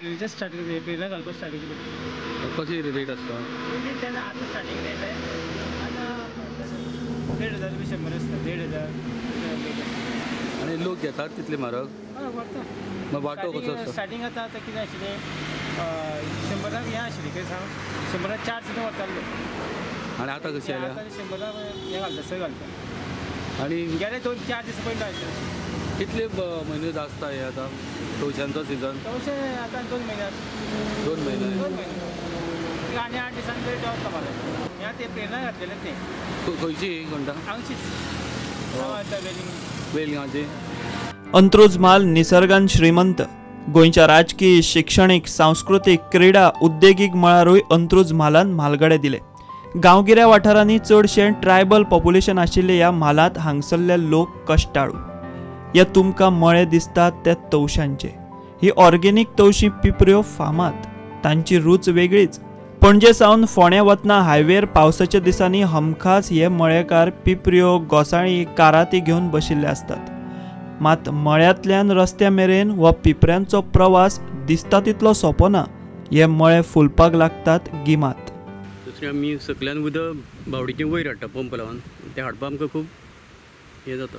Starting एप्रिलाक घालपाक starting. कशी rate आसता? आतां स्टार्टींग रेट आतां 1500 बी 100 आसता, 1500. आनी लोक घेतात तितले म्हारग? हय, व्हरता. मागीर वांटो कसो आसता? स्टार्टींग आतां आतां कितें आशिल्लें, 100 हें आशिल्लें कितें सांग, 100 4 सुद्दां व्हरताले लोक. आनी आतां कशें जाल्या? आतां 100 हें घालता, 6 घालता. आनी गेले 2-4 दीस पयलीं घालता. कितले म्हयने आसता हे आतां तवशांचो सिजन? तवशे आतां 2 म्हयने. 2 म्हयने? 2 म्हयने आनी 8 दिसांनी तरी देंवता म्हारग. हें आतां एप्रिलाक घातलेलें तें. खंयची म्हणटा? हांगचीच वेलिंगाची. अंत्रुज म्हाल निसर्गान श्रीमंत. गोंयच्या राजकीय, शिक्षणीक, सांस्कृतीक, क्रिडा, उद्देगीक मळारूय अंत्रुज म्हालान म्हालगडे दिले. गांवगिऱ्या वाठारांनी चडशें ट्रायबल पॉप्युलेशन आशिल्ले ह्या म्हालांत हांगसरले लोक कश्टाळू. हे तुमकां मळे दिसतात ते तवशांचे. ही ऑर्गेनीक तवशी पिपऱ्यो फामाद, तांची रूच वेगळीच. पणजे सावन फोंड्या वतना हायवेर पावसाच्या दिसांनी हमखास हे मळेकार पिपऱ्यो, घोसाळीं, काराती घेवन बशिल्ले आसतात. मात मळ्यांतल्यान रस्त्या मेरेन हो पिपऱ्यांचो प्रवास दिसता तितलो सोंपो ना. हे मळे फुलपाक लागतात गिमात. दुसरें आमी सकल्यान उदक बावडीचें वयर हाडटा पंप लावन, तें हाडपाक आमकां खूब हें जाता,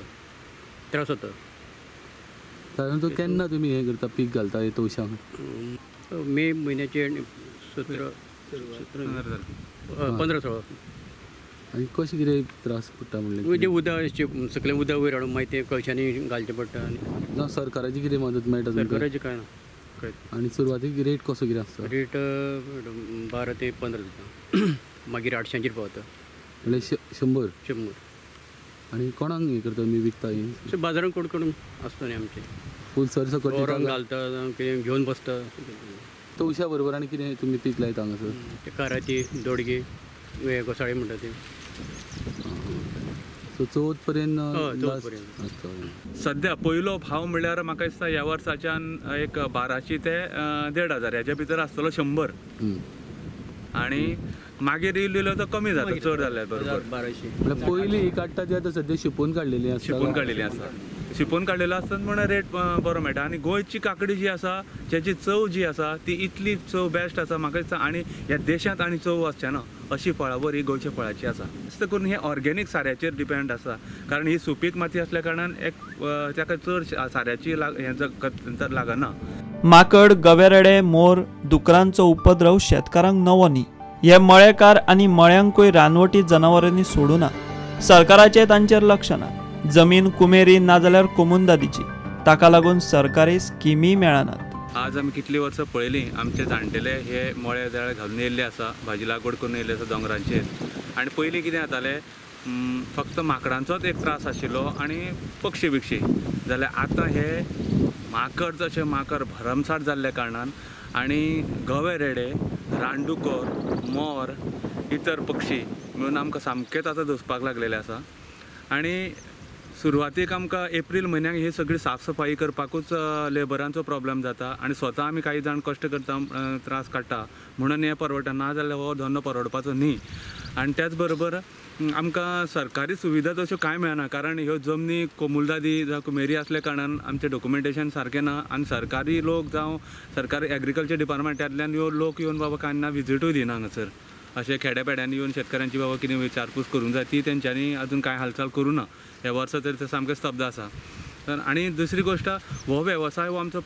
त्रास जाता. सादारण तो केन्ना तुमी हें करता, पीक घालता हे तवशांक? मे म्हयन्याचे 17, 15, 16. आनी कशें कितें त्रास पडटा म्हणलें? म्हणजे उदक सकलें उदक वयर हाडून मागीर तें कळशांनी घालचें पडटा. आनी जावं सरकाराची कितें मदत मेळटा? सरकाराची कांय ना. आनी सुरवातीक रेट कसो कितें आसता? रेट 12 ते 15 दिता, मागीर 800 पावता. म्हणल्यार 100? 100. आनी कोणाक हें करता तुमी, विकता ही? बाजारांत कोण कोण आसता न्ही आमचे, फूल सरसकट ओरोंग घालता, कितें घेवन बसता. तवशा बरोबर आनी कितें तुमी पीक लायता हांगासर? ते काराती, दोडगी, घोसाळी म्हणटा ती. सो चवथ पर्यंत? चवथ पर्यंत. सद्या पयलो भाव म्हणल्यार म्हाका दिसता ह्या वर्साच्यान एक 1200 ते 1500 ह्याच्या भितर आसतलो 100. आनी मागीर इल्लो इल्लो तो कमी जाता चड जाल्यार बरोबर 1200. म्हणल्यार पयलीं काडटा ती आतां सद्या शिंपून काडलेली आसता. शिंपून काडलेली आसता, शिंपून काडलेलो आसता म्हणून रेट बरो मेळटा. आनी गोंयची काकडी जी आसा, जेची चव जी आसा ती इतली चव बेस्ट आसा म्हाका दिसता, आनी ह्या देशांत आनी चव आसचे ना अशी फळावर ही गोंयच्या फळाची आसा. जास्त करून हे ऑर्गेनीक साऱ्याचेर डिपेंड आसा, कारण ही सुपीक माती आसल्या कारणान एक ताका चड साऱ्याची हें लागना. माकड, गवेरेडे, मोर, दुकरांचो उपद्रव शेतकारांक नवो न्ही. हे मळेकार आनी मळ्यांकूय रानवटी जनावरांनी सोडूना. सरकाराचें तांचेर लक्ष ना. जमीन कुमेरी नाजाल्यार कोमुंदादीची, ताका लागून सरकारी स्किमी मेळनात. आज आमी कितलीं वर्सां पळयलीं, आमचे जाणटेले हे मळे जाळे घालून येयल्ले आसा, भाजी लागवड करून येयल्ले आसा दोंगरांचेर. आनी पयलीं कितें जातालें, फक्त माकडांचोच एक त्रास आशिल्लो आनी पक्षी बिक्षी. जाल्यार आतां हे माकड जशे माकड भरमसाठ जाल्ल्या कारणान आनी गवे रेडे, रानडुकर, मोर, इतर पक्षी म्हणून आमकां सामकेंच आतां दसपाक लागलेले आसा. आनी सुरवातीक आमकां एप्रील म्हयन्याक ही सगळी साफ सफाई करपाकूच लेबरांचो प्रॉब्लम जाता आनी स्वता आमी कांय जाण कश्ट करता, त्रास काडटा म्हणून हें परवडटा, ना जाल्यार हो धंदो परवडपाचो न्ही. आनी त्याच बरोबर आमकां सरकारी सुविधा तश्यो कांय मेळना, कारण ह्यो जमनी कोमुलदादी जावं कुमेरी आसल्या कारणान आमचें डॉक्युमेंटेशन सारकें ना आनी सरकारी लोक जावं सरकारी एग्रीकल्चर डिपार्टमेंटांतल्यान ह्यो लोक येवन बाबा कांय ना विजिटूय दिना हांगासर. अशें खेड्यापेड्यांनी येवन शेतकारांची बाबा कितें विचारपूस करूंक जाय ती तेंच्यांनी अजून कांय हालचाल करूं ना. ह्या वर्सा तरी ते सामकें स्तब्ध आसा. तर आनी दुसरी गोश्ट, हो वेवसाय हो आमचो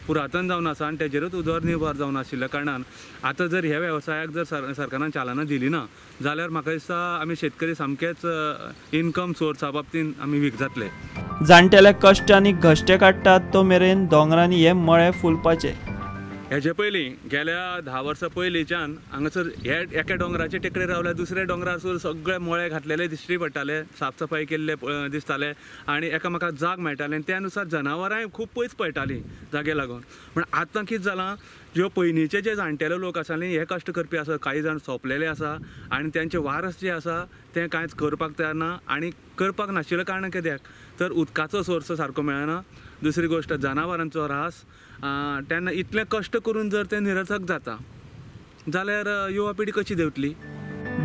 पुरातन जावन आसा आनी तेजेरूच उदरनिर्वाह जावन आशिल्ल्या कारणान आतां जर ह्या वेवसायाक जर सरकारान चालना दिली ना जाल्यार म्हाका दिसता आमी शेतकरी सामकेच इनकम सोर्सा बाबतीन आमी वीक जातले. जाणटेले कश्ट आनी घश्टे काडटात तो मेरेन दोंगरांनी हे मळे फुलपाचे. हेजे पयलीं गेल्या 10 वर्सां पयलींच्यान हांगासर हे एका दोंगराचे टेकडेर रावल्या दुसऱ्या दोंगरार सगळे मळे घातलेले दिश्टी पडटाले, साफसफाई केल्ले दिसताले आनी एकामेकाक जाग मेळटाले आनी त्या नुसार जनावरांय खूब पयस पळटालीं जागे लागून. पूण आतां कितें जालां, ज्यो पयलींचे जे जाणटेले लोक आसा न्ही हे कश्ट करपी आसा, कांय जाण सोंपलेले आसा आनी तेंचे वारस जे आसा ते कांयच करपाक तयार ना. आनी करपाक नाशिल्ल्या कारणान कित्याक तर उदकाचो सोर्स सारको मेळना, दुसरी गोश्ट जनावरांचो ऱ्हास, तेन्ना इतलें कश्ट करून जर तें निरर्थक जाता जाल्यार युवा पिढी कशी देंवतली.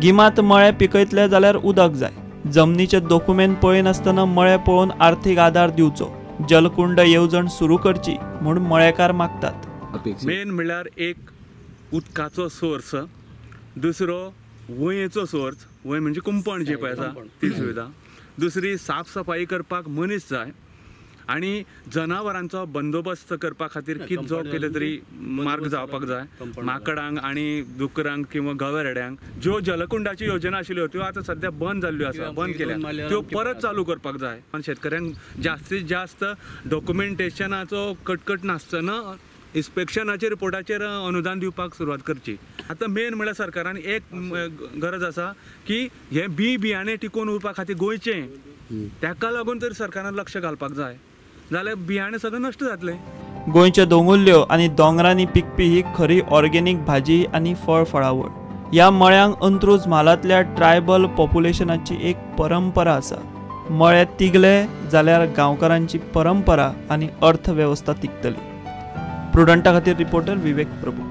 गिमांत मळे पिकयतले जाल्यार उदक जाय. जमनीचे दोकुमेंत पळयनासतना मळे पळोवन आर्थीक आदार दिवचो, जलकुंड येवजण सुरू करची म्हूण मळेकार मागतात. अपेक्षीत? मेन म्हणल्यार एक उदकाचो सोर्स, दुसरो वंयेचो सोर्स, वंय म्हणजे कुंपण जी पळय आसा ती सुविधा, दुसरी साफ सफाई करपाक मनीस जाय आनी जनावरांचो बंदोबस्त करपा खातीर कितें जो कितें तरी मार्ग जावपाक जाय. माकडांक आनी दुकरांक किंवा गवेरेड्यांक ज्यो जलकुंडाची योजना आशिल्ल्यो त्यो आतां सद्या बंद जाल्ल्यो आसा, बंद केल्या, त्यो परत चालू करपाक जाय. आनी शेतकऱ्यांक जास्तीत जास्त डॉक्युमेंटेशनाचो कटकट नासतना इन्स्पेक्शनाचे रिपोर्टाचेर अनुदान दिवपाक सुरवात करची. आतां मेन म्हळ्यार सरकारान एक गरज आसा की हें बी बियाणें टिकोवन उरपा खातीर गोंयचें, ताका लागून तर सरकारान लक्ष घालपाक जाय, जाल्यार बियाणें सगळें नश्ट जातलें. गोंयच्यो दोंगुल्ल्यो आनी दोंगरांनी पिकपी ही खरी ऑर्गेनीक भाजी आनी फळ फळावळ. ह्या मळ्यांक अंत्रुज म्हालांतल्या ट्रायबल पॉप्युलेशनाची एक परंपरा आसा. मळे तिगले जाल्यार गांवकारांची परंपरा आनी अर्थवेवस्था तिगतली. प्रुडंटा खातीर रिपोर्टर विवेक प्रभू.